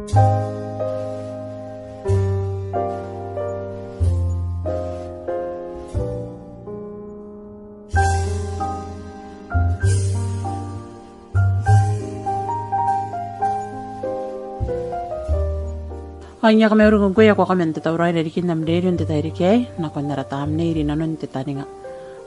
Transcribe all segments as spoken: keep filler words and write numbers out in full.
Ao I a kamauri ngkoe ae ko a kaman tauraoi irarikin am rerio n te tairiki aei, nakon ara tamnei rinanon te taninga.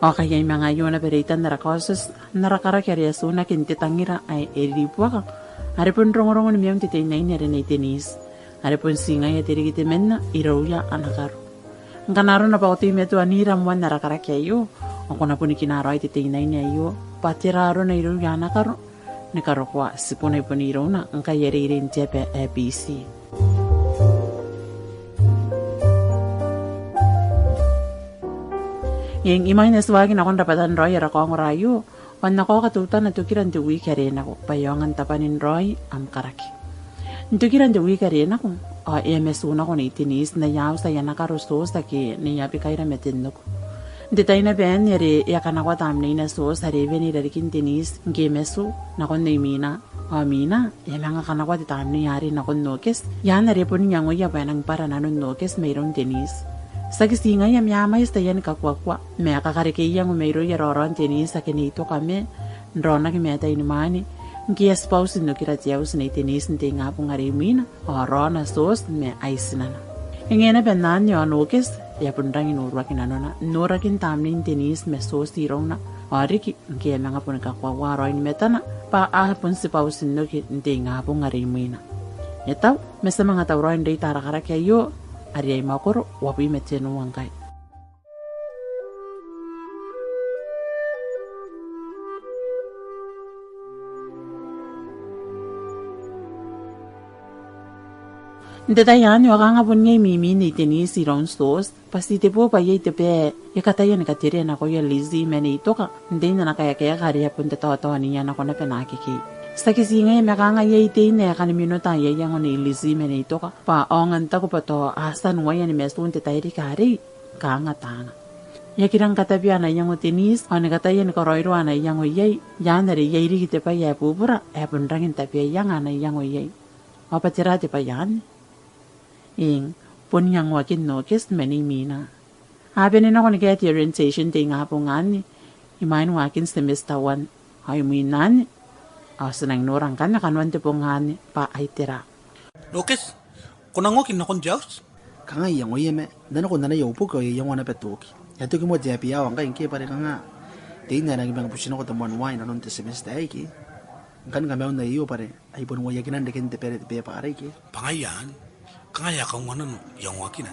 Ao ngkai I a manga io naba reitan ara kaotioti, n ara karaki are e atunaki n Te tangira ae e ribuaka, are bon rongorongon maiun te teinaine are Nei Denise, are bon tii ngaia te rikitemanna irouia ana karo. Ngkana arona bwa ko teimatoa n ira moan ara karaki aio, ao ko na bon kinaa raoi te teinaine aio bwa tera arona irouia ana karo, ni karokoa ti bon ai bon irouna ngkai e reirei n te aba ae Biti. Eng, imwain ae ti waaki nakon rabwatan raoi ara kaongora aio, ao N na kaoka teutana tokira n te wiiki are nako, bwa e aonga n tabwanin raoi am karaki. N tokira n te wiiki are nako, ao e a matu nako Nei Denise n aia auti ae ana karo Tioti ake Nei Abikaira ma Tenoko. N te tai naba anne are e a kanakoa tamneina Tioti are e wene irarikin Denise ngke e matu nakon Nei Mina. Ao Mina e a manga kanakoa te tamnei arei nakon Nokes, i aan are e bon iangoia bwa e nang bwara nanon Nokes mairoun Denise. Tiaki tii ngaia ma a mwaiti taiani kakuakua, ma e a kakareke iango mairouia raoraon Denise ake Nei Toka ma n raonaki ma ataeinimwaane, ngke e a tibwa uti n okira te auti Nei Denise n te ingabong are imwina, ao raona Tioti ma ai tinana. E ngae naba n anne ao Nokes e a bon rangi n uruaki nanona n norakin tamnein Denise ma Tioti irouna, ao riki ngke e a manga boni kakoaua raoi ni matana bwa a bon tibwa uti n oki n te ingabong are imwina. E tau, ma ti a manga tauraoi n reita ara karaki aio, are ai mwakoro uabwi ma tenua ngkai. N te tai anne ao kanga bon iai mimiin Nei Denise iroun Tioti, bwa ti te boo bwa iai te bwai ae e kataia ni katerea nakoia Lizzie ma Nei Toka n tein ana kaekaeka are e a bon tataotaoniia nako naba naake ikekei. Tiaki tii ngaia ma kanga iai tein ae e kani minota aia iango Nei Lizzie ma Nei Toka, bwa a aonga n taku bwa tao a tia n uaia ni matu n te tairiki arei, kanga taanga. E aki rang katabea ana iango Denise, ao ni kataia ni karaoiroa ana iango iai, i aan are iai riki te bwai ae bubura ae bon rangi n tabeaianga ana iango iai. Ao bwa tera te bwai anne? Eng, bon iangoakin Nokes ma Nei Mina. A bane nako ni kaea te orientation te ingabong anne, imwain waakin semester one. Ao imwin anne, ao ti nang nora ngkanne kanoan te bong anne bwa ai tera. Nokes, ko nang oki nakon te auti? Kanga I iangoia ma, N na nako n anai au boki ao I a iangoa naba te oki. E a toki moa te happy hour ngkai ngke bwa are kanga tein ae e nang manga buti nako te moan waa inanon te semester aei ke. Ngkanne kamauna aio bwa are ai bon uaiakinan reken te bwai are te beba arei ke. Bwa ngaia anne, kanga e a kaunga nano iangoakina.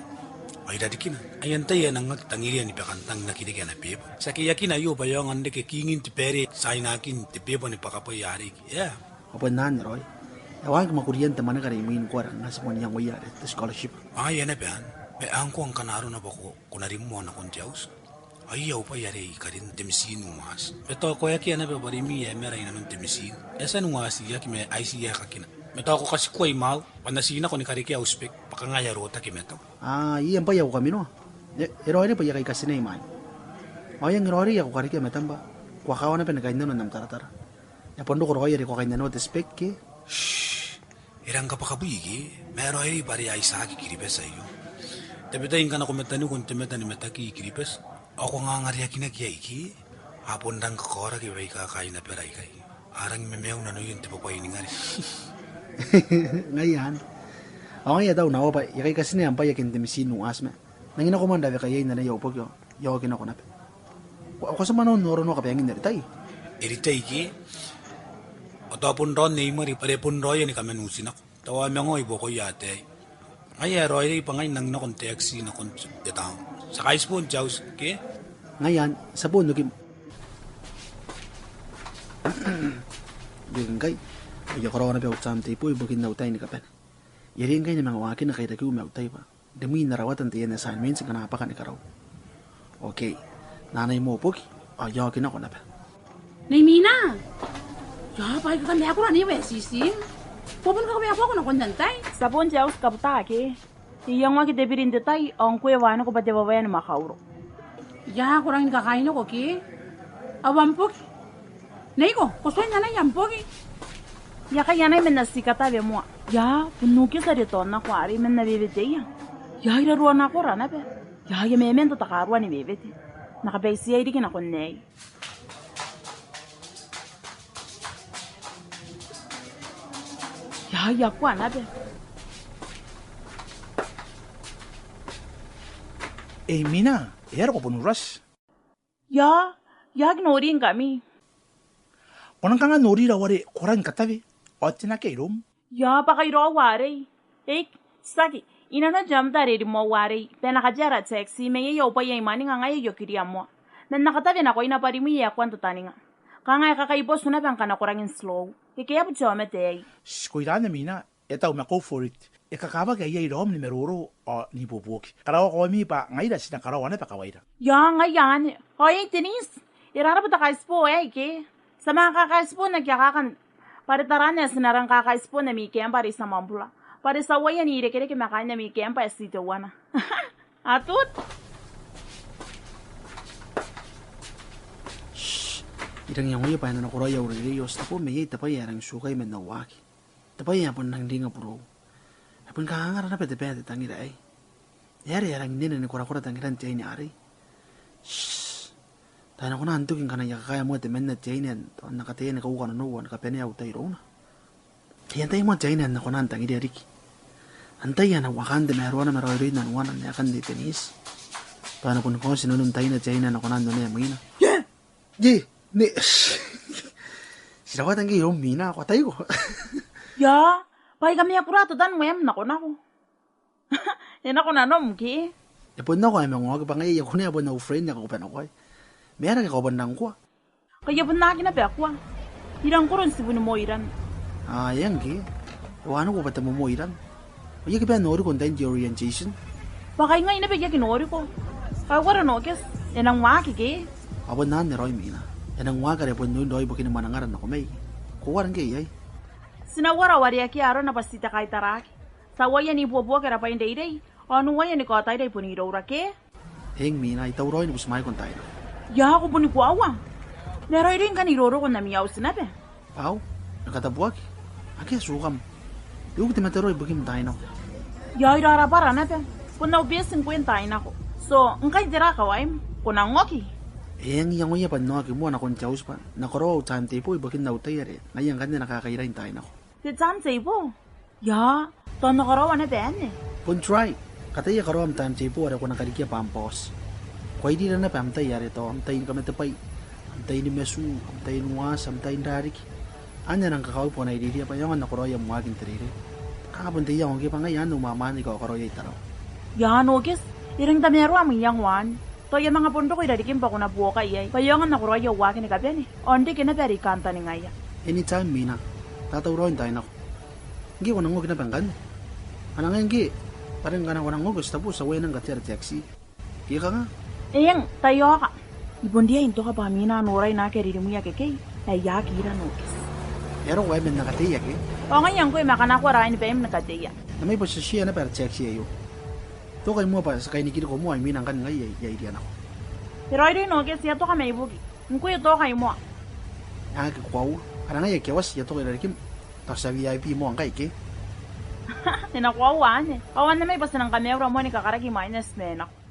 Ao irarikina, ai antai ae nang aki tangiria ni bakantang n aki reke ana beba? Tiaki akina aio bwa e aonga n reke kingin te bwai are ti ainakin te beba ni bwakabwai arei ke. Ea? Ao bon anne raoi. E a waaki mwakurian te mwaneka are imwin ngkoa are kanga ti bon iangoia are te scholarship. Bwa ngaia naba anne, ma ngkoa ngkana arona bwa ko, ko na rimoa nakon te auti, ao iai au bwai are I karin te mitiin n uati. Ma tao ko akea naba bwa rimwi ae mara inanon te mitiin. E a tia n uatiaki ma ai tii aekakina. Ma tao ko katikua i mwau, bwa N na tii nako ni karekea au spec, bwa kanga e a rotaki matau. Aa, iai am bwai ae ko kaminoa? E, e raoiroi bwa I a kai katinea imwain. Ao e ang raoiroi ae ko karekea matam bwa ko a kawa naba ni kainnano n am taratara. E a bon roko raoi are ko a kainnanoa te spec ke? Shh! E rang kabwakabwi ke, ma e raoiroi bwa are a itiaki Kiribati aio. Tabetai ngkana ko matanikun te mata ni mataki i Kiribati, ao ko ngangareakinaki iai ke, a bon rang kakaoraki baika kaain abara aikai. A rangi mamau nanoia n te bwabwai ningare. Ngaia anne. Ao ngaia tau nao bwa I a kai katinea am bwai ake n te mitiin n uati ma N nang nako moa n raweka iai n anai au boki ao I a oki nako naba. Ko, ko a tia moa n noora nako kabaean are tai? Are tai ke? Ao tao bon raon Nei Mari bwa are bon raoia ni kaman uti nako. Tao a manga oi buakoia ataei. Ngaia e raoiroi bwa ngai N nang nako n taxi nakon te town. Ti a kaitibo n te auti ke? Ngaia anne, ti a bon oki. Ngkai, I a karaoa naba au timetable ibukin au tai ni kabane. I a riai ngkai ni manga waakina kairakiu ma au tai bwa rimwi n ara wata n taian assignments ngkana a bwaka ni karaua. Okay. N na anai moa au boki, ao I a oki nako naba. Nei Mina! Ia, bwa I kakamaaku raoi neiei, Tiiti. Ko bon kakawaekoako nakon am tai? Ti a bon te auti kabuta ke. I iangoaki te biri n te tai, ao ngkoe e waeneko bwa te wawae ni mwakauro. Ia, ko rangi ni kakainako ke. Ao am boki? Neiko, ko tuai n anai am boki? Ia kai anai man na ti katawe moa. Ia, bon Nokes are tao nako arei man na weweteia. Ia, I rarua nakora naba. Ia, I a memento takarua ni wewete. N na kabaitiai riki nakon aei. Ia, I a kua naba. Ei Mina, e aera ko bon ura? Ia, I aki noringkami. Ko nang kanga norira ware ko rang katawe, ao ti na kei iroum. Ia, bwa kai raou arei. Eik, tiaki, I nano te aomata are rimoau arei, bwa e na katea ara taxi, ma iai au bwai ae I mwaninga ngai ae I okiria moa. Ma N na katawe nakoina bwa rimwi e a kua n tataninga. Kanga e kakai botu naba ngkana ko rangi n slow. E keabu te aomata aei. Shh, ko ira anne Mina, e tau ma go for it. E kakawaki aia iroum ni maroro ao n ibuobuoki. Karaoa kaomi bwa ngaira ti na karaoa naba kawaira. Ia, ngaia anne. Ao ei Denise, e rarabwa te kaitibo aei ke? Ti a manga kakaitibo n aki akakan bwa are taraana ae ti na rang kakaitibo n ami camp are i Samabula. Bwa are ti a uaia n irekereke ma kaain ami camp ae ti teuana. Atut. Shh. I rangi n iangoia bwa e na nakoraoi au reirei ao ti tabo ma iai te bwai ae rangi n tukai man au waaki. Te bwai ae bon rangi n ringa burou. E bon kanganga naba te bwai ae te tangira aei. E aera e rangi n nene ni korakora tangiran te aine arei. Shh. Tao e na kona n toki ngkana I a kakaea moa temanna te aine ao N na kataia ni kauka nanou ao ni kabanea au tai irouna. Ai antai moa te aine ae N na kona n tangiria riki? Antai ae na waaki n te marooro ma raoiroi nanuana n aekan Nei Denise? Tao e na bon kaoti nanon taina te aine ae N na kona n onea imwina. Ye! Ye, ne, ti rawata ngke iroum Mina, ko ataiko? Ia, bwa I kamea kura totan waem nakonako. E nako nanom ke? E bon nako ae manga oki bwa ngaia I a kunea bon au friend ae ko bane nakoaia. Ma e aera ngke ko bon rang kua? Kai I a bon aki naba kua. I rang koro n tibun moiran. A, eng ke? E waniku bwa te momoiran. Ao I aki bane n noriko n tain te orientation. Bwa kai ngai naba I aki noriko. Kauara Nokes, e nang waaki ke? A bon anne raoi Mina. E nang waaki are bon oin raoi ibukin mwanangara nako mai. Ko uara ngke iai? Ti na uara ao are akea arona bwa ti te kaitaraaki. Ti a uaia n ibuobuoki ara bwai n reirei, ao n uaia ni kaotaira i bon iroura ke? Eng Mina, I tauraoi ni butimwaiko n tainako. Ia, ko boni koaua? Ma e raoiroi ngkana I roroko n ami auti naba. Bwa au, e katabuaki? Akea tukam. E uki te mataroa ibukim n tainako. Ia, I rarabwa naba. Bon au beti ngkoe n tainako. So, ngkai tera kawaim? Ko nang oki? Eng, I iangoia bwa N na oki moa nakon te auti bwa N na karaoa au timetable ibukin au tai are ngaia ngkanne N na kakairai n tainako. Te timetable? Ia, tao N na karaoa naba anne. Bon try. Kataia karaoa am timetable are ko na karikia bwa am boss. Ko irira naba am tai are tao am tai ni kamatebwai, am tai ni matu, am tai n uati, am tai n rariki. Anne a nang kakawaki bwa ko na iriria bwa e aonga n nakoraoi am waaki n te reirei. Kanga bon te iango ke bwa ngaia anne au mwamwananga ae I kakaraoi i Tarawa. Ia Nokes, e rangi n tamaroa am iango anne. Tao I a manga bon roko i rarikim bwa ko na buoka iai, bwa e aonga n nakoraoi au waaki ni kabane, ao n reke naba are I kantaningaia. Anytime, Mina. Tatauraoi n taai nako. Ngke ko nang oki naba ngkanne? Ana ngai ngke, bwa are ngkana ko nang oki ao ti tabo ti a uaia nang katea ara taxi. Ke e kanga? Eng, tai oka. I bon riai n toka bwa Mina norai naake a ririmwia ikekei, ae I aki ira Nokes. E a roko ae man na kateia ke? Ao ngaia ngkoe ma kanakoa rain baim ni kateia. Namai bwa ti a tia naba ara taxi aio. Tokai moa bwa ti a kai nikiriko moa, ai Mina ngkanne ngai ae I a iria nako. E raoiroi Nokes, I a toka mai buki. Ngkoe tokai moa. Aki koaua. Ara ngai ae Kewas, I a toka i rarikim. Tao ti a V I P moa ngkai ke? E na koaua anne. Ao anne mai bwa ti nang kamaiura moa ni kakaraki imwaina ti mena nako.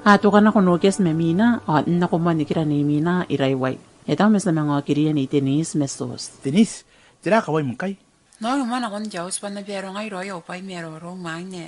A toka nako Nokes ma Mina, ao n nako moa nikira Nei Mina i Raiwai. E tau ma ti a manga okiria Nei Denise ma Tioti. Denise, tera kawaim ngkai? N na oki moa nakon te auti bwa N na barongai raoi au bwai ma roro mwaane.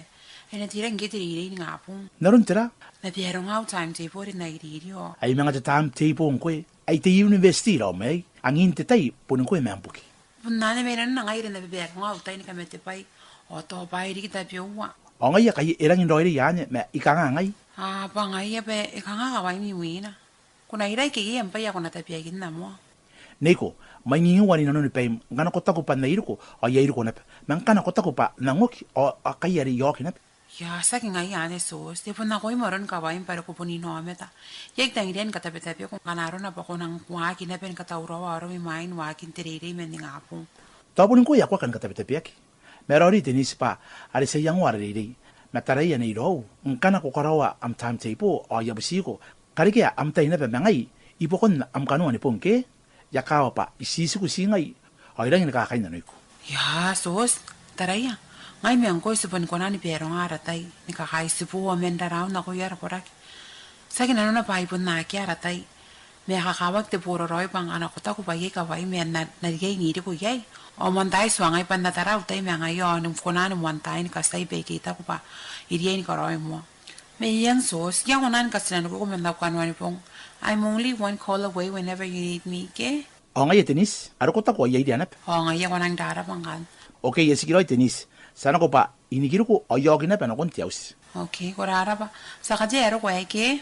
Ai N na tei rake ngke te reirei ningabong. N aron tera? N na baronga au timetable n ai ririo. Ai manga te timetable ngkoe? Ai te university raom aei. Angin te tai boni ngkoe ma am buki. Bon anne mai nanon ngai are N na baronga au tai ni kamatebwai. Ao tao bwai riki tabeua. Ao ngaia kai e rangi n raoiroi anne, ma I kanga ngai? A, bwa ngaia bwa e kanga kawaimi Mina? Ko na ira ikekei am bwai ae ko na tabeakinna moa. Neiko, mwaingingiu ae N na noni baim, ngkana ko taku bwa N na iriko, ao I a iriko naba. Ma ngkana ko taku bwa N nang oki, ao, ao kai are I a oki naba. Ia, tiaki ngaia anne Tioti, e bon nakoim aron kawaim bwa are ko bon inaomata. I aki tangiria ni katabetabeako ngkana arona bwa ko nang waaki naba ni katauraoa arom imwain waakin te reirei man ningabong. Tao bon ngkoe ae ko aki kan katabetabeaki. Ma e raoiroi Denise bwa are ti a iangoa ara reirei. Ma taraia nei raou, ngkana ko karaoa am timetable ao I a butiko, karekea am tai naba ma ngai ibuakon am kanoa ni bong ke? I a kawa bwa I titiku ti ngai ao I rangi ni kakainanoiko. Ia, Tioti, taraia. Ngai ma ngkoe ti bon kona ni baronga ara tai ni kakaitibo ao man raraun nakoia ara koraki. Tiaki nanona bwa ai bon akea ara tai. Ma e kakawaki te boraraoi bwa ngkana ko taku bwa iai kawaim ae N na, N na riai n iriko iai, ao moan tai tuangai bwa N na tara au tai ma ngaia ao ni kona ni moan tai ni katiai bwa I taku bwa I riai ni karaoi moa. Ma eng Tioti, I a kona ni katinanikuko man au kanoa ni bong. I'm only one call away whenever you need me, ke? Ao ngaia Denise, are ko taku ao I a iria naba. Ao ngaia, ko nang rarabwa ngkanne. Okay, e tikiraoi Denise. Ti a nako bwa I nikiriko ao I a oki naba nakon te auti. Okay, ko rarabwa. Ti a katea ae roko aei ke?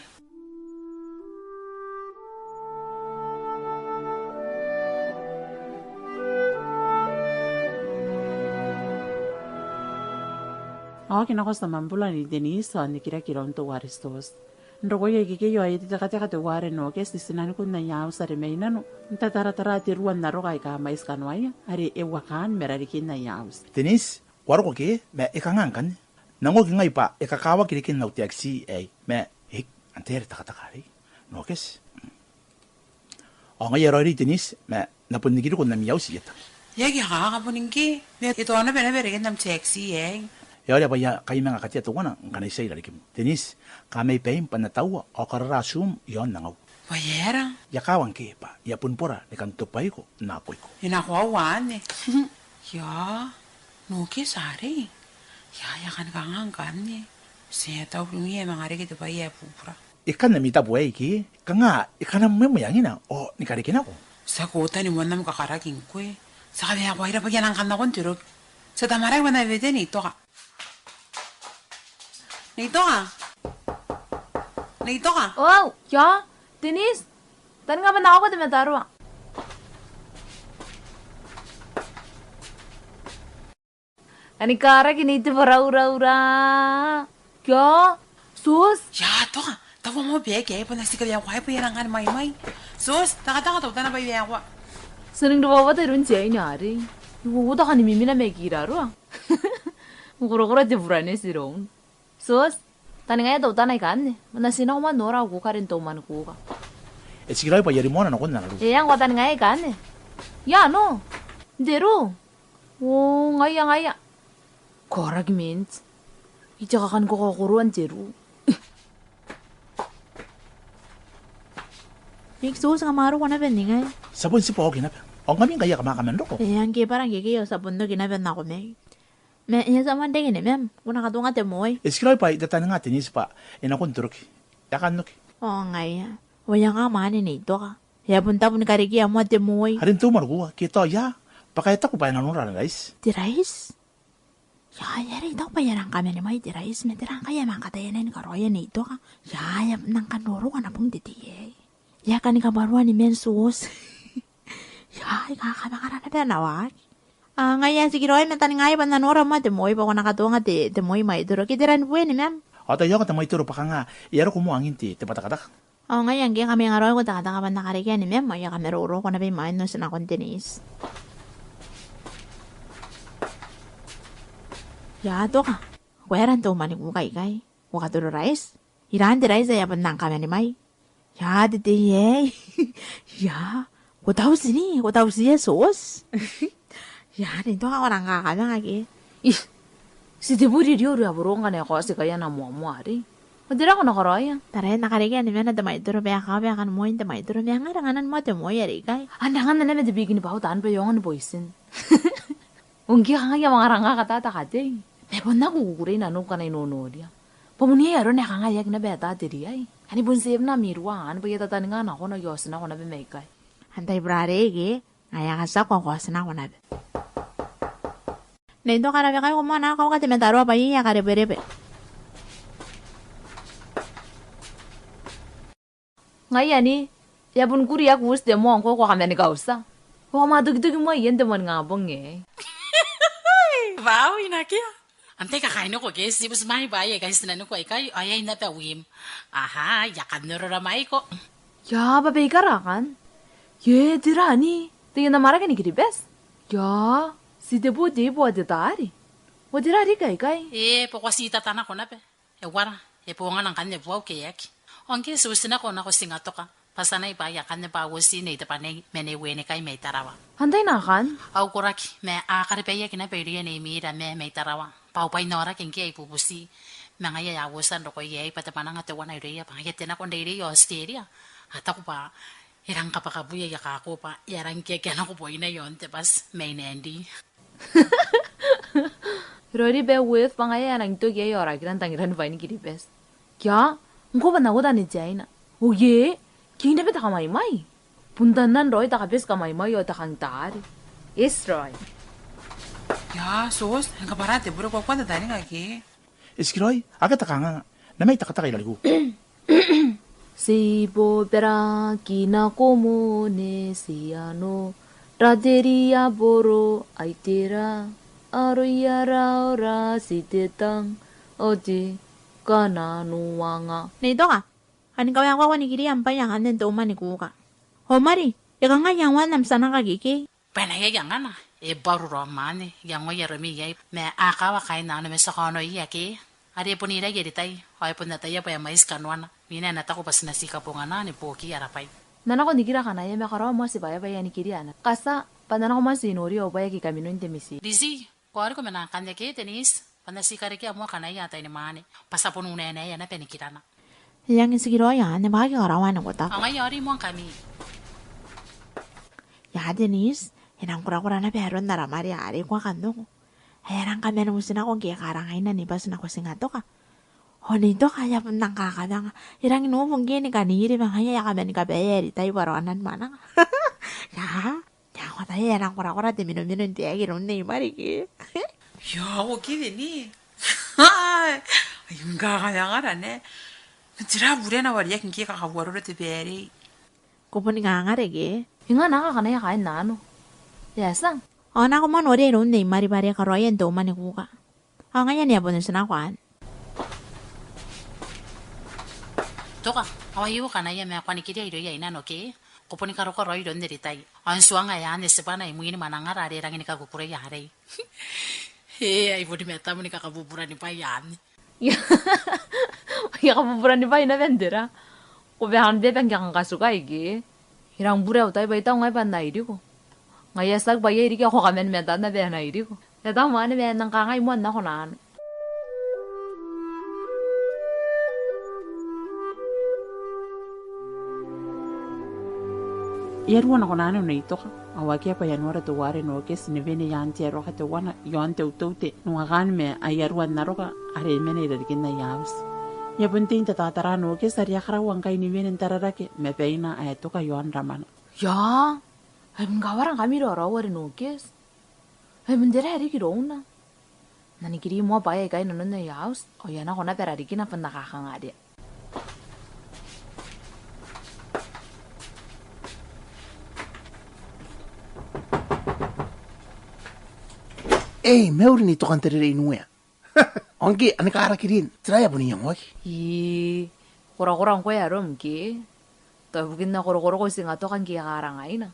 A oki nako Tamabula Nei Denise ao n nikiraki iroun teuare Tioti. N rokoia ikekei ao e a tekateka teuare Nokes i tinanikun aia auti are mai nano, n tataratara te rua n aroka aika mwaiti kanoaia are e uakaan ma rarikin aia auti. Denise, ko a roko ke? Ma e kanga ngkanne? N nang oki ngai bwa e kakawaki reken au taxi aei. Ma, hei, antai are e takataka arei? Nokes. Ao ngaia e raoiroi Denise, ma N na bon nikiriko n ami auti ieta. E aki akaka bon ngke, ma e tao naba naba reken am taxi aei. E aoria bwa I a kai manga katea teuana ngkana I tia i rarikim. Denise, kamai baim bwa N na taua ao karara tum i aon angau. Bwa e aera? I a kawa ngke bwa I a bon bora ni kan tobwaiko nakoiko. E na koaua anne. Ia, Nokes arei. Ia, e a kan kanga ngkanne? Ti a tau bungia e manga reke te bwai ae bubura. E kan ami tabo aei ke? Kanga e kan am mwemeangina ao ni karekenako. Ti a kota ni moan am kakaraki ngkoe. Ti a kawaira bwa I a nang kan nakon te roki. Ti a tamarai bwa N na wewete Nei Toka. Nei Toka. Nei Toka. Oau, ia, Denise. Taninga bwa N na kaoka te mataroa. Ani karaki Nei te Barauraura. Kia, Tioti. Ia, Toka, taua moa baeki aei bwa N na tii kawaekoa bwa e a rang kan maimai. Tioti, takataka teutana bwa e waekoa. Ti a ning rawawata iroun te aine arei. I uota kani mimina mai kiraroa. N korokoro te buraneti iroun. Tioti, taningaia teutana ikanne. Bwa N na tii nako moa n nora au kuka are n te umani kuka. E tikiraoi bwa I a rimoana nakon ana ruu. Eng, ko a taningaia ikanne. Ia, no. N te ruu. O, ngaia, ngaia. Koraki meant. I te kakaniko kakoroan te ruu. Eng, Tioti, kam a roko naba n ningai? Ti a bon tibwa oki naba. Ao ngkami ngkai kam a kaman roko? Eng, ngke bwa ngkekei ao ti a bon oki naba nakomai. Ma e a tia moa n reke ni mam, ko na katonga te moi. E tikiraoi bwa I tataninga Denise bwa e nakon te roki. E a kan oki. O ngaia. Ao e a kanga mwaane Nei Toka? E a bon tabu ni karekea moa te moi. Are n te umani kuka, ke tao ia, bwa e taku bwa e na nora ana raiti. Te raiti? Ia, e a rei tao bwa e a rang kaman mai te raiti, ma tera ngkai e a manga kataia ni karaoia Nei Toka. Ia, e a nang kan roroko ana bong te tei aei. E a kani kabarua ni man Tioti. Ia, e kakabangara naba ana waaki. A, ngaia e tikiraoi ma taningaia bwa N na nora moa te moi bwa ko na katonga te, te moi mwaitoro. Ke tera ni bue ni mam? Ao taiaoka te mwaitoro bwa kanga e a roko moa angin te, te bwatakataka. Ao ngaia ngke kam a manga raoi ko takataka bwa N na karekea ni mam, ao I a kamaroroko naba imwain oti nakon Denise. Ia Toka, ko aera n te umani kuka ikai? Ko katoro raiti? Iran te raiti ae e a bon rang kaman mai? Ia, te tei aei. Ia, ko tauti ni, ko tauti e Tioti. Ia, Nei Toka, ko rang kakabanga ke? Ih, ti te buri riu ria boronga ne ko ti kaia na moamoa arei. Ao tera ko na karaoia? Taraia N na karekea ni mam ana te mwaitoro bwa e a kawa bwa e a kan moi n te mwaitoro, ma e a rang anganna moa te moi are ikai. Ao n anganna naba te bikini bauta anne bwa e aonga ni boitin. Ao ngke kanga I a manga rang katata katei. Ma e bon aki kukurei nanou ngkana I nonoria. Bwa bon iai aron ae kanga e aki naba eta te riai. Ani bon tiebna ami rua anne bwa I a tataninga nakon ao I a oti nako naba mai ikai. Antai burare ke? Ngaia, katia ko, ko oti nako naba. Nei Toka, rabekai ko moa nako, kauka te mataroa bwa iai ae karebwerebwe. Ngaia anne, e a bon kuri ae ko uti te moa ngkoe ko a kaman kautia. Ko a manga tokitoki moa i aan te moaningabong aei. Bwa au I nakea. Antai kakaineko ke, ti butimwaai bwa e a kaitiinaniko aikai, ao e a ina bwa wiim. Aha, e a kan norora maiko. Ia, bwa baikara akan. Ye, tera ni, te ina marake ni Kiribati. Ia, ti te buu te ibo ao te taari. Ao tera riki aikai? E, bwa ko a ti tatanako naba. E uara, e bongana ngkanne buau ke e aki. Ao ngke ti uti nako, nako Tingatoka, bwa ti anai bwaai akanne bwa uoti Nei Tebanei ma Nei Wenikai mai Tarawa. Antai akan? Au koraki, ma a karibaiaki naba irouia Nei Mira ma mai Tarawa. Bwa au bwai n aoraki ngke ai bubuti. Ma ngaia ae a uotia n roko iai bwa te mwananga teuana irouia bwa ngaia te nako n reirei i Aotiteria. A taku bwa e rang kabwakabwia aia kako bwa e a rang kekeanako bwaina i aon te bati mai Nadi. E raoiroi bwa e uotia bwa ngaia ae e nang toki iai aorakira n tangiran bwain Kiribati. Kia, ngkoe bwa N na uota ni tiaina. O ie, kia, e na bita kamwaimwai. Bon taian raoi te kabeti kamwaimwai ao te kangitari. Eti raoi. Ia, Tioti, e kabwara te bure, ko a kua n tataninga ke? E tikiraoi, akea te kanganga. Namaia takataka irarikiu. Ti bobara kina komone ti ano, rateria boro aitera, aroia raora ti te tang, ao te kananuanga. Nei Toka, ao ni kawaekoa ko a nikiria am bwai akanne n te umwa ni kuuka. O Mari, e kangai iangoan am tia naka kekei? Bwa e na iai angana, e bwarurao mwaane, iangoia aromi iai, ma a kawa kaain nano ma ti a kaonoia ke. Are e bon irai Eritai, ao e bon ataia bwa e mwaiti kanoana, mina e na taku bwa ti na ti kabongana ni buoki ara bwai. N na nako nikira kanaia ma karaoa moa tibwaia bwa e a nikiria ana. Katia, bwa N na nako moa n ti noria au bwai ake I kaminoin te miti. Lizzie, ko a riko ma naakanne ke Denise, bwa N na ti karekea moa kanaia ataeinimwaane, bwa ti a bon unaenaea naba nikirana. E a tikiraoi anne, bwa aki karaoa ni kota. Ao ngaia ao ri moa ngkami. Ia Denise, e nang korakora naba aron ara Mari are ko a kan noko. Ae e rang kaman uti nako ngke e karangaina ni bati nako Tingatoka. Ao Nei Toka, e a bon nang kakamanga. E rangi n ubu ngke ni kaniri bwa ngaia e a kaman kabaea Eritai bwa raona ni mwananga. Ia. Ia, ko ataia e a nang korakora te minomino n te aki iroun Nei Mari ke. Ia, o kiwi ni. Ai, ngkana kanga rane. Tera burena wariaki ngke e kakauaroro te baerei. Ko bon kangare ke. E nga naka kanaia kaain nano. E a tia. Ao nako moa noria iroun Nei Mari bwa are e karaoia n te umwa ni kuuka. Ao ngaia anne e a bon oti nako anne. Toka, ao ai iu kanaia ma ko a nikiria irouia i nano ke. Ko bon karokoa raoi iroun Eritai. Ao n tuanga ae anne tibwana imwin mwanangara are e rangi ni kakukurei arei. E, ai bon matam ni kakabubura ni bwai anne. Ia, kabubura ni bwai naba n tera. Ko bia kan bia bia ngke kanga katukai ke. E rang bure au tai bwa I taku ngai bwa N na iriko. Ngaia tiaki bwa iai riki ae ko kaman matan naba ae N na iriko. E tau mwaane ma N nang kangai moa n nako nano. E a ruo nako nano Nei Toka, ao akea bwa e a noora teuare Nokes ni wene i aan te aroka teuana i aon te uteute n uakaan ma aia rua n aroka are e mena i rarikin aia auti. E a bon tei n tatatara Nokes are e a karaua ngkai ni wene n tararake ma baina ae Toka i aon ramwana. Ia, ai bon kawara ngkami raoraou are Nokes. Ai bon tera ae riki irouna. N na nikiri moa bwaai aikai inanon aia auti, ao I a nako naba i rarikina bwa N na kakangarea. Ei, mauri Nei Toka n te reirei n uea. Ao ngke, anne karakiriin, tera ae bon iangoaki? Ii, korakora ngkoe arom ke. Tao ibukin ae ko rokoroko Tingatoka ngke e karangaina.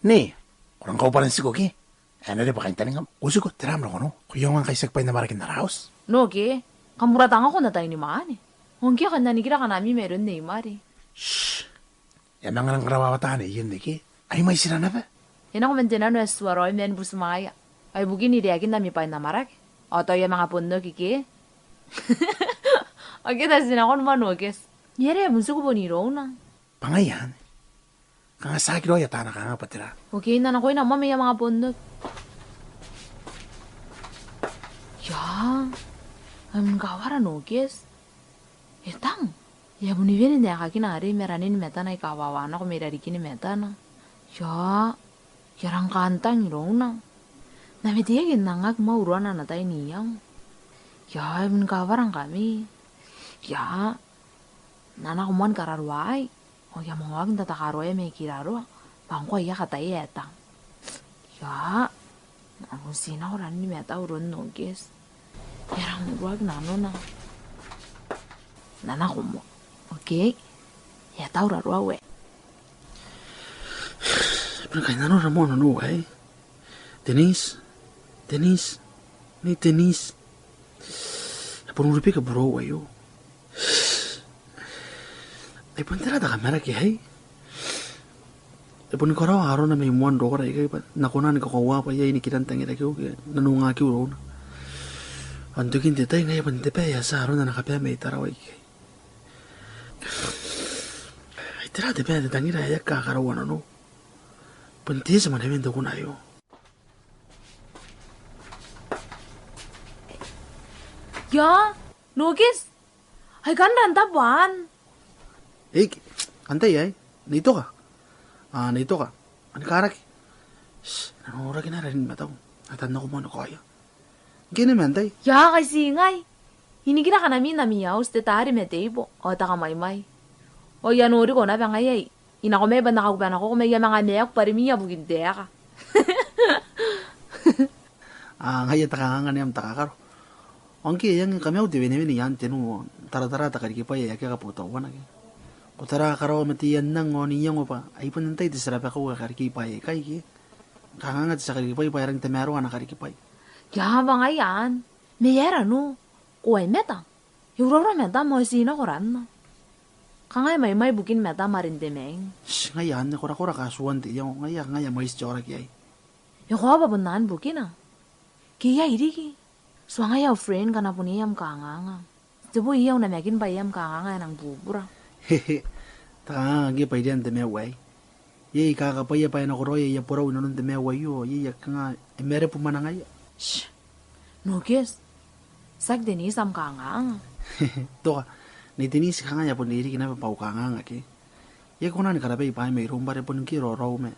Nei, ko rang kaubwara n tiko ke? Ae na riai bwa kaintaningam, ko tiko, tera am rongorongo? Ko iangoa ngkai tiaki bwain amwarake n ara auti? No ke, kam uratangako n ataeinimwaane. Ao ngke kam na nikira kanami mairoun Nei Mari. Shh! E a manga rang karawawata anne, e ien neke. Ai mwaitira naba. E nako man te nano ae tuaraoi man butimwaeia. Ai ibukin ireakin ami bwain amwarake. Ao tao I a manga bon oki ke. Ao ke tao ti nako ni moa Nokes. Ni are e bon tiku bon irouna. Bwa ngaia anne. Kanga tiaki raoi ataana kanga bwa tera. Okay, N na nakoina moa ma I a manga bon oki. Ia, am kawara Nokes. E tang. E a bon wene n aekakina arei ma ranin matana aika wawa nako mai rarikin matana. Ia, e a rang kan tang irouna. N na meteaki n angaki moa uruana n ataei n iango. Ia, e bon kawara ngkami. Ia, N na nako moa ni kararoa aei. Ao I a manga oki n tatakaroaia mai kiraroa. Bwa ngkoa I a kataia e tang. Ia, N na bon ti nako ranin matau iroun Nokes. E rang uruaki nanona. Nana komo. Okay. E a tauraruau e. Bon kainnanoa moa nanou aei. Denise. Denise. Nei Denise. E bon urubika burou aio. Ai bon tera te kamaraki aei? E boni karaoa arona mai moan rokora ikai bwa N na kona ni kakoaua bwa iai nikiran tangiraki ke nanongaaki irouna. Ao n tokin te tai ngaia bwa n te bwai ae e a tia arona ana kabae mai Tarawa ikai. Ai tera te bwai ae te tangira ae e aki kakaraoa nanou? Bon te eti mwanewen te kuna aio. Ia, Nokis. Ai kan ranta bwaan. Eik, antai aei? Nei Toka? A, Nei Toka. Ani karaki. Shh, nanoraki naba ranin matau. Atan nako moa ni kaoia. Ngke ni ma antai? Ia, kai ti ngai. I nikira kanami n ami auti, te taari ma te ibo, ao te kamwaimwai. Ao I a noriko naba ngai aei. I nako mai bwa N na kakubanako ko mai, I a manga meaku bwa rimwi a bukin te aka. A, ngaia te kanganga ni am takakaro. Ao ngke e a ngi kamaiu te wenewene i aan te nu, taratara te karikibwai ae akea kabotauana ke. Ko tara karaoa ma te ianang ao n iango bwa ai bon antai te tia rabakau ae karikibwai aikai ke. Kanganga te tia karikibwai bwa e rangi n tamaroa ana karikibwai. Ia, bwa ngaia anne. Ma e aera nanou? Ko ae mata? E uraura matam ao ti nako ranna. Kangai mwaimwai bukin matam are n te maing. Shh, ngaia anne, korakora katuan te iango, ngaia, ngaia mwaiti te aoraki aei. E koaua bwa bon anne bukina. Ke e aera riki? Tuangai au friend ngkana bon iai am kanganga. Titebo iai au namakin bwa iai am kanganga ae nang bubura. Hehe, te kanganga ngke bwa irean te maiu aei. Iai aika kakabwaia bwa e nakoraoi aia borau inanon te maiu aio, iai aika kanga e marebubua mwanangaia. Shh. Nokis. Tiaki Denise am kanganga? Toka, Nei Denise, kanga e a bon riki naba bwa au kanganga ke. E aki kona ni karabai bwaai mairoum bwa are bon ngke e raoraou ma.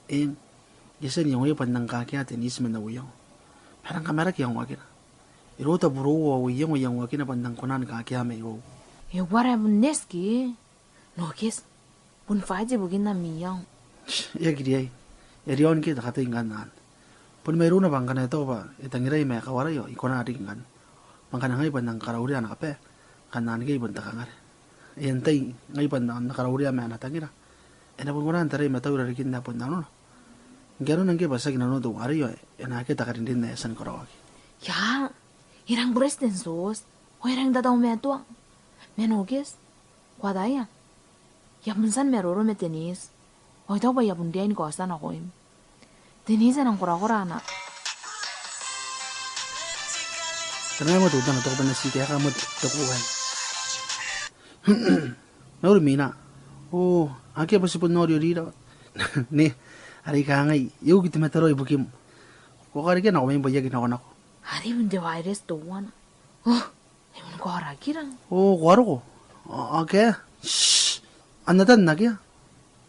Eng, e a tia n iangoia bwa N nang kakea Denise man au iango. Ma e rang kamaraki iangoakina. E rota buroua au iango iangoakina bwa N nang kona ni kakea mairoum. E uara e bon nurse ke? Nokis, bon fight ibukin ami iango. E aki riai. E riaon ke te katei ngkanne. Bon mairouna bwa ngkana e tau bwa e tangirai ma e kawarai ao I kona riki ngkanne. Ma ngkana ngai bwa N nang karauria ana kabae, ngkanne anne ke I bon takangare. E antai ngai bwa N na, N na karauria ma ana tangira? E na bon kona n tarai matau i rarikin ae bon nanona. Ngke arona ngke bwa tiaki nanona teuarei ao e na akea te karinrin ae e a tia ni karaoaki. Ia, e rang buresti n sos. Ao e rang tatau ma tuang. Ma Nokis, ko ataia, I a bon tia ni maroro ma Denise. Ao I taku bwa I a bon riai ni kaotia nakoim. Denise e nang korakora ana. Tera ae ko teutana, toko bwa N na ti kaeka moa te kuai. Mauri Mina. O, akea bwa ti bon oriorira. Nei, are I kangai, e uki te mataro ibukim. Ko karekea nako mai bwa I aki nakonako. Are bon te wairesi teuana. O, e bon korakira. O, ko a roko? A, akea. Shh. Anna tan akea.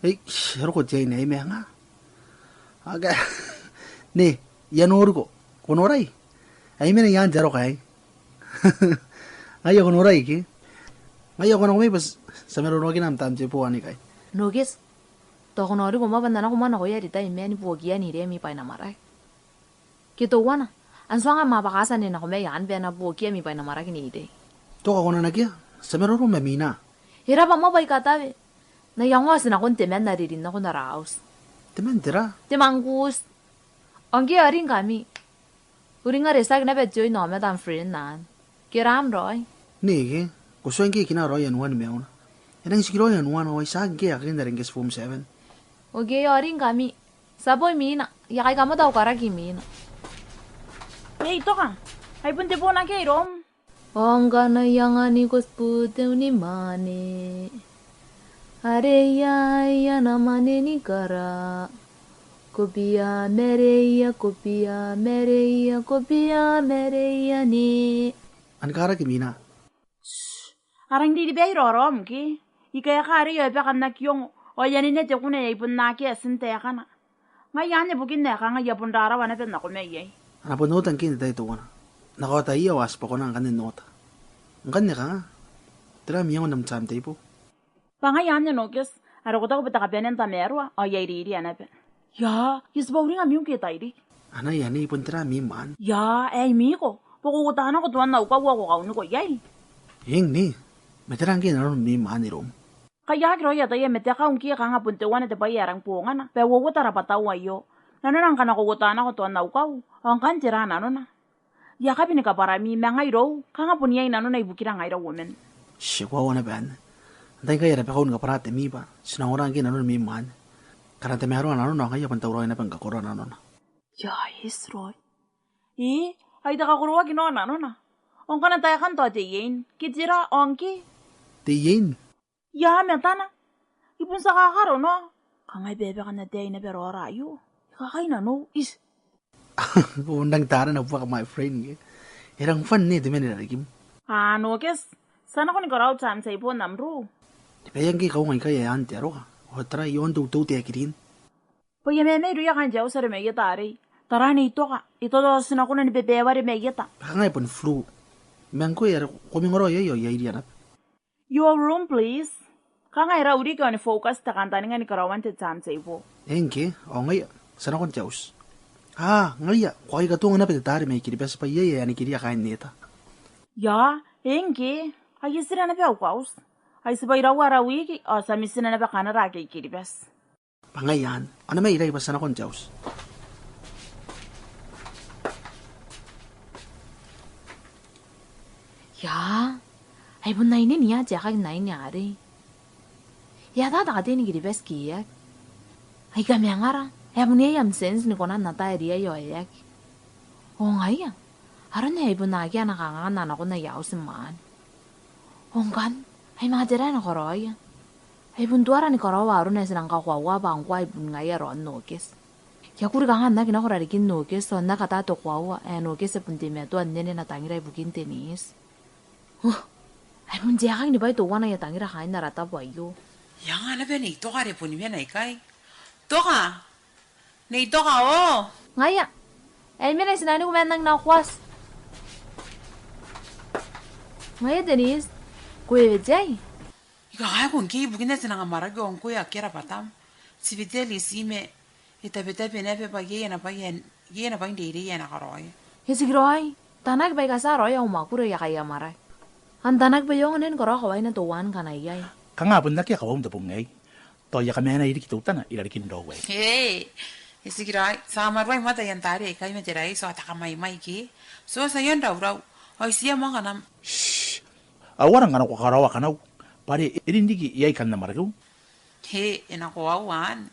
Ei, shh, e roko te aine ae I manga. Akea. Nei, I a noriko. Ko norai? Ae I mena i aan te aroka aei. Ngaia ko norai ke? Ngaia ko nako mai bwa ti a maroroakina am timetable anne ikai. Nokis, tao ko noriko moa bwa N na nako moa nakoia ri tai ma ni buokia n iremi bwa I na marae. Ke teuana, an tuanga ma bwa ka tia n nako mai anne bwa e na buokia ami bwai n amwarake n irei. Toka, ko na nakea? Ti a maroro ma Mina. E raba moa bwa I katawe. N na iangoa ti nakon temanna are rin nakon ara auti. Temanna tera? Te Mangkus. Ao ngke e a rin ngkami. Uringa are tiaki naba te oi n aomata am friend anne. Ke ram raoi? Nei ke, ko tuai ngke e kina raoi anuan maiuna. E nang tikiraoi anuana ao ai tiaki ngke e a kain are ngke ti form seven. Okay, ao rin ngkami. Ti a boo Mina, I a kai kamota au karaki Mina. Ei Toka, ai bon te boo nake iroum. Ao ngkana I anganiko tibuteu ni mwaane, are iai ana mwaane ni kara, ko bia mareia, ko bia mareia, ko bia mareia ni. An karaki Mina. Shh. A rang riribai raoraom ke? I kaeka arei ao e baka n aki ongo, ao e anene te kuna ae I bon akea ti n taekana. Ngaia anne bukin ae kanga I a bon rarawa naba n nako mai iai. A na bon oota ngke n te tai teuana. N na kaota ia ao a tibwa kona ngkanne n oota. Ngkanne kanga, tera am iango n am timetable? Bwa ngaia anne Nokes, are ko taku bwa te kabanea n tamaroa ao I a iriria naba. Ia, I a tibwa uringa miu ngke e tairiki. Anai, anai, bon tera am aim? Ia, ae I miko. Bwa ko uota nako tuan au kau ao ko kauniko iai. Eng ni, ma tera ngke nanona mai mwaane iroum? Kai aki raoi ataia ma te kau ngke kanga bon teuana te bwai ae rang bongana, bwa e uouota rabwatau aio. Nanona ngkana ko uota nako tuan au kau, ao ngkanne tera nanona? I a kabi ni kabwarami, ma ngai irou, kanga bon iai nanona ibukira ngaira uoman. Ti koaua naba anne. Antai ngkai e rabakau ni kabwara te mwiba, ti na ongora ngke nanona mai mwaane. Ngkana tamaroa nanona ao ngaia bon tauraoi naba ni kakoroa nanona. Ia, e eti raoi. Ii, ai te kakoroaki nao nanona. Ao ngkana taekan tao te iein, ke tera, ao ngke? Te iein? Ia, matana. I bon tia kakaro nao. Kangai bebeka n ataei naba raora aio. I kakai nanou, iti. Ko rang tara na buaka my friend ke. E rang fun ne te mena i rarikim. A, Nokes. Ti a nako ni karaoa timetable n am ruu. Te bwai ngke kaunga ikai ae an te aroka. Ao tara i aon te utou te akirin. Bwa I a mamai irouia kaain te auti are mai eta arei. Tara Nei Toka, e totooti nako nani bebeware mai eta. Bwa kanga e bon flu. Ma ngkoe are ko mingaraoi iai ao I a irianako. Your room, please. Kanga e rau riki ao ni focus te kantaninga ni karaoan te timetable. Eng ke, ao ngaia, ti a nako n te auti. A, ngaia, ko aki katonga naba te taari mai Kiribati bwa iai ae a nikiria kaain eta. Ia, eng ke, ai e tira naba au kauti. Ai tibwa iraua ara wiki, ao ti a mitina naba kanara ake i Kiribati. Bwa ngaia anne, ao na mai irai bwa ti a nako n te auti. Ia, ai bon aine ni a tiakaki n aine arei. E a tata katei ni Kiribati ke e aki. Ai kamangara, e a bon iai am tienti ni kona n ata ae riai ao e aki. Ao ngaia, aron ae ai bon akea ana kanganga n nako n aia auti mwaane. Ao ngkanne, ai manga tera ae na karaoia? Ai bon tuara ni karaoa aron ae ti nang kakoaua bwa ngkoa ai bon ngaia raon Nokes. I a kuri kanga n aki nako rarikin Nokes, ao n aki ata te koaua ae Nokes e bon teimatoa n nene ana tangira ibukin Denise. Huh, ai bon tiakaki ni bwai teuana aia tangira kaain ara tabo aio. Ia, nga naba Nei Toka are bon mena ikai. Toka! Nei Toka o! Ngaia. Ai mena i tinaniku ma N nang nako. Ngaia Denise. Ko weweteai? I kakaeko ngke ibukina ti nang amwarake ao ngkoe akea rabwatam. Ti wetea Lizzie ma e tabetabe naba bwa iai ana bwai, iai ana bwai n reirei ae e na karaoia. E tikiraoi. Tanaki bwa I katia raoi au mwakuri ao I a kai amwarake. Ao n tanaki bwa I aonga ni karaoa kawaina teuana ngkana iai. Kanga bon akea kawaum te bong aei. Tao I a kamaenai riki teutana i rarikin raou aei. He, e tikiraoi, ti a mwaruai moa taian taari aikai ma te raiti ao te kamaimai ke. Ti a tia n raurau, ao I tia moa kanam. Shh. Ao ara ngkana ko karaoa kanau, bwa are e rin riki iai kan amwarakeu. He, e na koaua anne.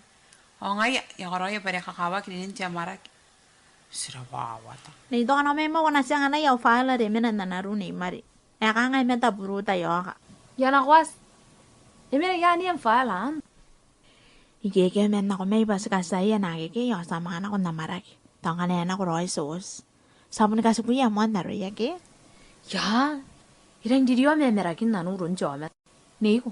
Ao ngaia, I a karaoia bwa are e kakawaki rinin te amwarake. Ti rawawata. Nei Toka, nao mai moa ko na tia n anai au file are e mena n ana ruu Nei Mari. E kangai ma taburuta ioka. I a nako. E mena iai am file anne? Ikekei ma N nako mai bwa ti katiaia naake ke ao ti a manga nako n amwarake. Tao ngkana e nako raoi Tioti, ti a bon katikuia moa n aroia ke? Ia, e rang ririoa ma e marakin nanou iroun te aomata. Neiko.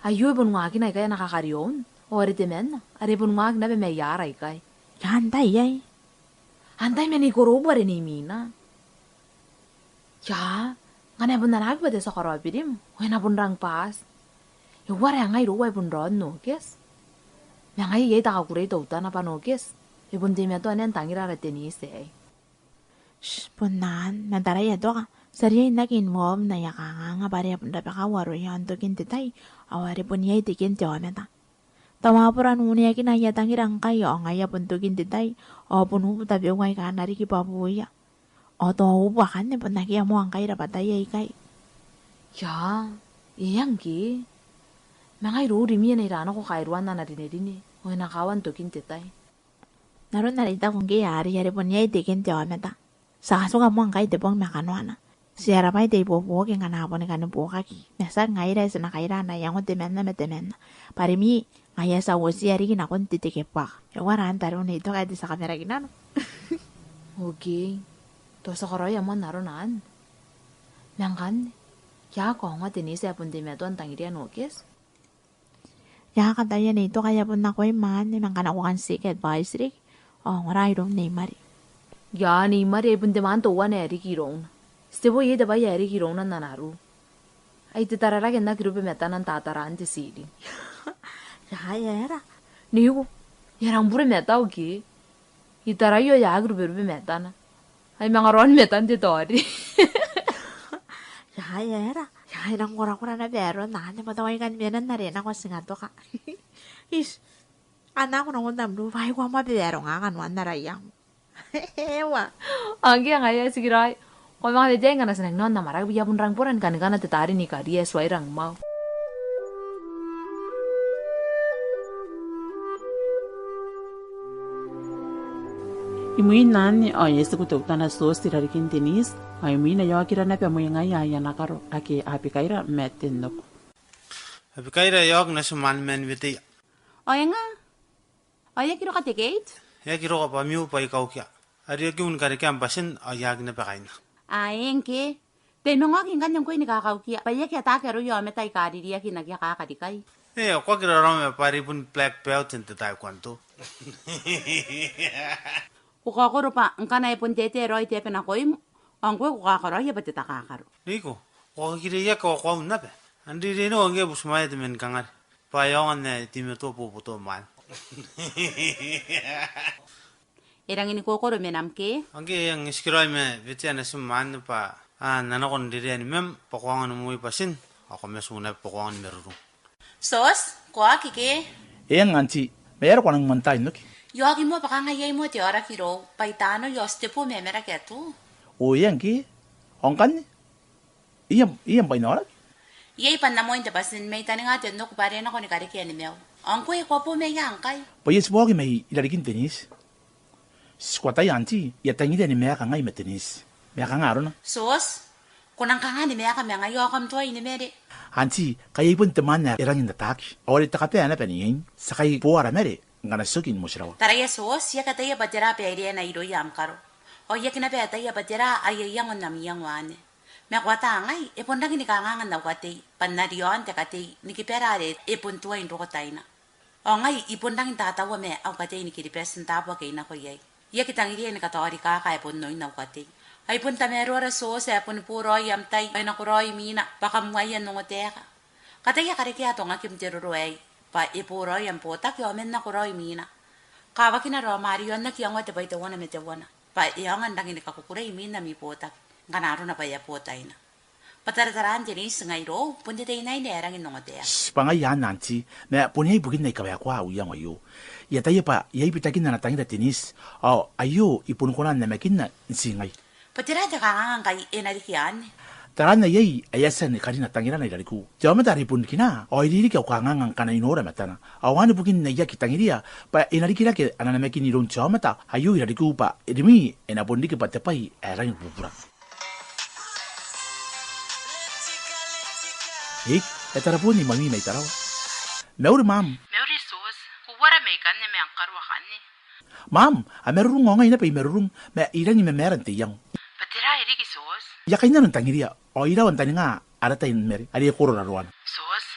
Aio e bon waakina ikai ana kakarion. Ao are temanna, are e bon waaki naba mai aara ikai. Ia, antai iai? Antai ma Nei Korobu are Nei Mina. Ia, ngkana e bon anaaki bwa te tia karaoa birim, ao e na bon rang bwaati. E uara ae ngai irou ae bon raon Nokes? Ma ngaia iai te kakukurei teutana bwa Nokes e bon teimatoa n tangira ara Denise aei. Shh, bon anne, ma taraia Toka, ti a riai n aki involve n aia kanganga bwa are a bon rabakau aroia n tokin te tai, ao are bon iai teken te aomata. Tao a bon uneakina aia tangira ngkai, ao ngaia bon tokin te tai, ao bon ubu tabeua aika a na riki bwa buia. Ao tao ubu akanne bon akea moa ngkai rabwataia ikai. Ia, e eng ke. Ma ngai irou rimwi e na ira nako kairuan ana rinerine, ao e na kawa n tokin te tai. N aron are I taku ngke arei, are bon iai teken te aomata. Ti a katuka moa ngkai te bong ma kanoana. Ti a rabwa te ibuobuoki ngkana a boni kani buokaki. Ma tiaki ngaira ae ti na kaira ana iango temanna ma temanna. Bwa rimwi, ngaia ti a uotia riki nakon te tekebuaka. E uara anne tariu Nei Toka ae te tia kamarakinano? Okay. Tao ti a karaoia moa n aron anne. Ma ngkanne, I a kaongoa Denise ae bon teimatoa n tangiria Nokes. I a kataia Nei Toka, I a bon nakoim anne, ma ngkana ko kan seek advice riki, ao ongora iroun Nei Mari. Ia, Nei Mari ai bon te maan teuana ae riki irouna. Ti te bwai, iai te bwai ae riki irouna n ana ruu. Ai te tararake n aki rube matana n tataraan te ceiling. Ia, e aera? Neiko, e a rang bure matau ke. I taraia ao e aki ruberube matana. Ai manga raon metan te taori. Ia, e aera? Ia, e nang korakora naba aron anne, ma tao ai kan mena n are nako ti nga toka. Is, a nako nang onta mru, bwa ai ko a mwabe aron nga kanoan ara iango. Ewa. Ao ngke ngaia, e tikiraoi. Ko a manga weteai ngkana ti nang noora n amwarake, bwa I a bon rangi ni bora ni kanikana te taari ni karia, e tuai rangi ni mao. Imwin anne ao e a tiku teutana Tioti i rarikin Denise, ao imwina e a okira naba mwengaia aia nakaro ake Abikaira ma Tenoku. Abikaira, e a oki natim anne man weteia. Ao e nga? Ao e aki roka te gate? E aki roka bwa miu bwa I kaukia. Are e aki un karekea am batin ao I aki naba kaina. Ae ngke. Tai manga oki ngkanne ngkoe ni kakaukia. Bwa e aki ataaki aroia aomata aika ririaki n aki akaka rikai. E, ko aki raraoma bwa are I bon black belt n te taekwondo. Ko kaokoro bwa ngkana e bon tete raoi te aba nakoim, ao ngkoe ko kakaraoia bwa te takakaro. Riko, ko kakireiaki ao ko a un naba. Anne rineau ngke e butimwaea te man kangare. Bwa e aonga n ae e teimatoa boboto mwaane. E rangi ni kokoro menam ke? Ao ngke e ang, e tikiraoi ma weteia natim anne bwa a na nako n rereani mam, bwa ko aonga ni moi batin, ao ko matu naba bwa ko aonga ni marurung. Tioti, ko a oki ke? E ang auntie, ma e aera ko a nang moan tai n oki? I a oki moa bwa kanga iai moa te aoraki irou, bwa I tanoi ao ti tebo ma Amerika atuu. O e ang ke? Ao ngkanne? Iai am, iai am bwai n aoraki? Iai bwa N na moan te batin, ma I taninga Tenoku bwa are e nako ni karekea nimau. Ao ngkoe ko a bo ma ia ngkai? Bwa I a tibwa oki mai i rarikin Denise. Ti ko ataia auntie, I a tangiria ni maeka ngai ma Denise. Maeka nga arona? Tioti, ko nang kanga ni maeka ma ngaia ao kam tuai ni mare? Auntie, kai ai bon te mwaane ae rangi n ataaki. Ao are te kabae naba n iein. Ti a kai bo ara mare ngkana ti oki ni motirawa. Taraia Tioti, I aki ataia bwa tera baireana irouia am karo. Ao I aki naba ataia bwa tera aia iango n am iango anne. Ma ko ata ngai, e bon rangi ni kanganga n au katei, bwa N na riaon te katei ni kibara are e bon tuai n roko taina. Ao ngai I bon rangi n tataua ma au katei ni Kiribati n taabo ake I nako iai. I aki tangiria ni kataorikaka ae bon oin au katei. Ai bon tamaroara Tioti ae boni boraoi am tai, ao e nakoraoi imwina, bwa kam uaia n ongotaeka. Kataia karekea atongakim n te roro aei, bwa e boraoi am botaki ao man nakoraoi imwina. Kawakina raom are I aonga n aki iangoa te bwai teuana ma teuana, bwa e aonga n rangi ni kakukurei imwin ami botaki, ngkana arona bwa e a bo taina. Bwa tarataraan Denise ngai irou, bon te teinnaine ae rangi n ongotaeka. Shh, bwa ngaia anne auntie, ma bon iai bukin ae I kawaekoa au iango aio. I ataia bwa iai bitakin ana tangira Denise, ao aio I bon kona n namakinna n ti ngai. Bwa tera te kanganga ngkai e na riki anne? Taraan ae iai ae e a tia ni karina tangirana i rarikiu. Te aomata are I bon rikina, ao e ririki au kanganga ngkana I nora matana. Ao anne bukin ae I aki tangiria, bwa e na rikirake ana namakin iroun te aomata aio i rarikiu, bwa rimwi e na bon riki bwa te bwai ae rangi ni bubura. Eng, e tarabon imwami mai Tarawa. Mauri, Mum. Mauri, Tioti. Ko uara mai ikanne ma am karo akanne? Mum, a marurung ao ngai naba I marurung, ma I rangi ni mamaara n te iango. Bwa tera ae riki, Tioti? I a kainnano n tangiria, ao I rawa n taninga ara tai ni mare, are e koro raroana. Tioti,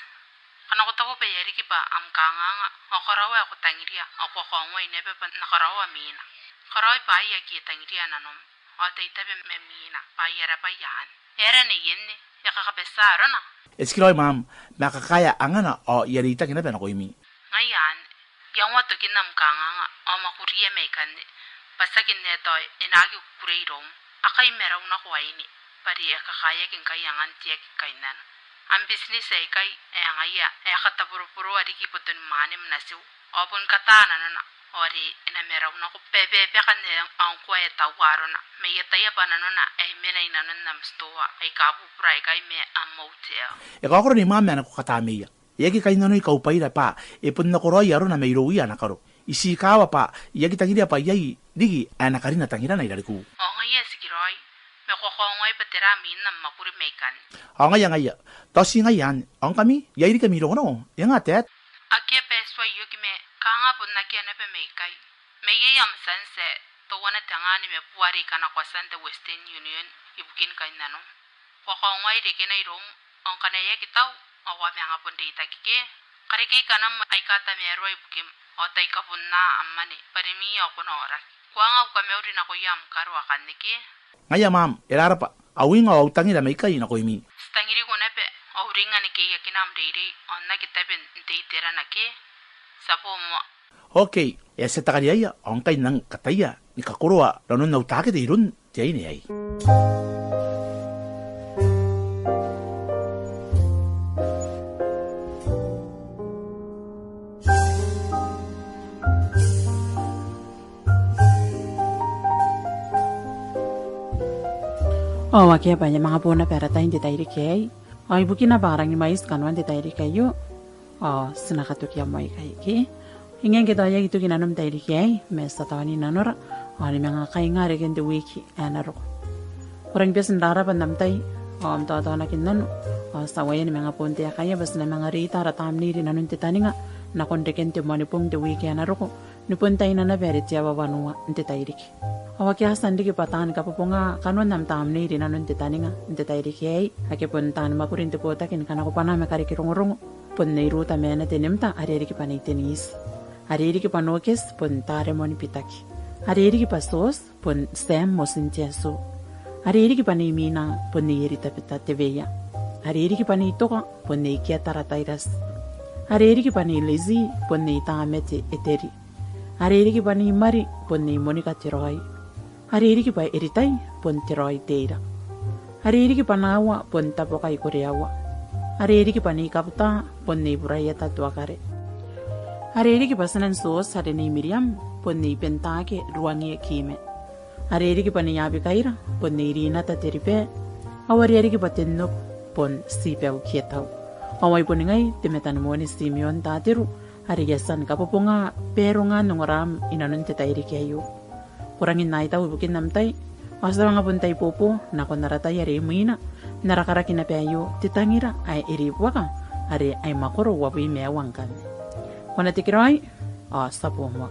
ngkana ko taku bwa e a riki bwa am kanganga, ao karaoa ae ko tangiria, ao ko a kaongoai naba bwa N na karaoa imwina. Karaoi bwaai ake e tangiria nanom, ao tai tabe ma imwina, bwa e a raba iaan. E aera neienne, e a kakabatia arona? E tikiraoi, Mum, ma kakaea angana, ao I a reitaki naba nakoimi. Ngaia anne, iangoa tokin am kanganga, ao mwakuria mai ikanne, bwa tiaki n ae tao e na aki kukurei iroum. Akai ma rau nako aine, bwa are e kakaeaki ngkai angan te aki kainnano. Am business aikai, ae ngaia, e a kataboroboroa riki boton mwaane ma natiu, ao bon kataa nanona, ao are e na ma rau nako, bwa e bebeka n ae ngkoa e taua arona, ma I ataia bwa nanona ae e mena i nanon am titoa aika bubura aikai ma am hotel. E kaokoro Nei Mum ma e na ko kataa meia. E aki kainnanoi kaubwaira bwa e bon nakoraoi arona mairouia ana karo. I tii kawa bwa I aki tangiria bwa iai riki ae na karina tangirana i rarikiu. Ao ngaia e tikiraoi, ma ko a kaongoai bwa tera mwin am mwakuri mai ikanne? Ao ngaia, ngaia. Tao ti ngaia anne. Ao ngkami, iai riki ami rongorongo? E nga, Dad? Akea bwa e tuai oki, ma kanga bon akea naba mai ikai. Ma iai am tianti ae teuana tengaa nimabubua are I kanakoa tia n te Western Union ibukin kainnanom. Ko a kaongoai rekena iroum, ao ngkana e aki tau, ao ko a manga bon reitaki ke. Karekei kanam aika tamaroa ibukim, ao tai kabonnaa am mwane, bwa rimwi ao ko na aoraki. Ko anga au kamauri nakoia am karo akanne ke. Ngaia, Mum, e rarabwa. Au inga ao au tangira mai ikai nakoimi. Ti tangiriko naba, ao uringa ni keiakina am reirei, ao n aki tabe n te iterana ke. Ti a bo moa. Okay, e a tia te kariaia, ao ngkai N nang kataia ni kakoroa nanon au takete iroun Te aine aei. Ao akea bwa e a manga bo naba ara tai n te tairiki aei. Ao ibukina bwa a rangi ni mwaiti kanoan te tairiki aio, ao ti na katokia moa ikai ke. E ngae ngke tao e aki toki nanom n te tairiki aei, ma ti a taoni nanora, ao ni manga kainga reken te wiki ae na roko. Ko rangi ni bati n rarabwa n am tai, ao am taotaonakinnano, ao ti a uaia ni manga bon taekaia bwa ti na manga reita ara tamnei rinanon te taninga, nakon reken te Moanibong n te wiki ae na roko, ni bon taina naba are te aoa wanua n te tairiki. Ao akea taan riki bwa taan kabobonga kanoan am tamnei rinanon te taninga n te tairiki aei, ake bon taan mwakuri n te botaki ni kanakobwanaa ma kareke rongorongo, bon Nei Ruta Meana Tenemta, are e riki bwa Nei Denise. Are e riki bwa Nokes, bon Taremon Bitaki. Are e riki bwa Sos, bon Sam Motintiaso. Are e riki bwa Nei Mina, bon Nei Eritabeta Teweia. Are e riki bwa Nei Toka, bon Nei Kiatara Tairas. Are e riki bwa Nei Lizzie, bon Nei Tamete Eteri. Are e riki bwa Nei Mari, bon Nei Monika Teroi. Are e riki bwa Eritai, bon Teroi Teira. Are e riki bwa Nawa, bon Tabokai Koreawa. Are e riki bwa Nei Kabuta, bon Nei Buraieta Tuakare. Are e riki bwa tinan Sos, are Nei Miriam, bon Nei Bentake Ruangie Kime. Are e riki bwa Nei Abikaira, bon Nei Rinata Teribe. Ao are e riki bwa Tennob, bon Tibeu Kietau. Ao ai bon ngai, te metanimone Timeon Tateru, are I a tia ni kabobonga baarongan ongoram inanon te tairiki aio. Ko rangi n aitau ibukin am tai, ao ti a manga bon taibobo nakon ara tai are imwina, n ara karaki naba aio, Te tangira ae e ribuaka, are ai mwakoro uabwi ma aua ngkanne. Ko na tekeraoi, ao ti a bo moa.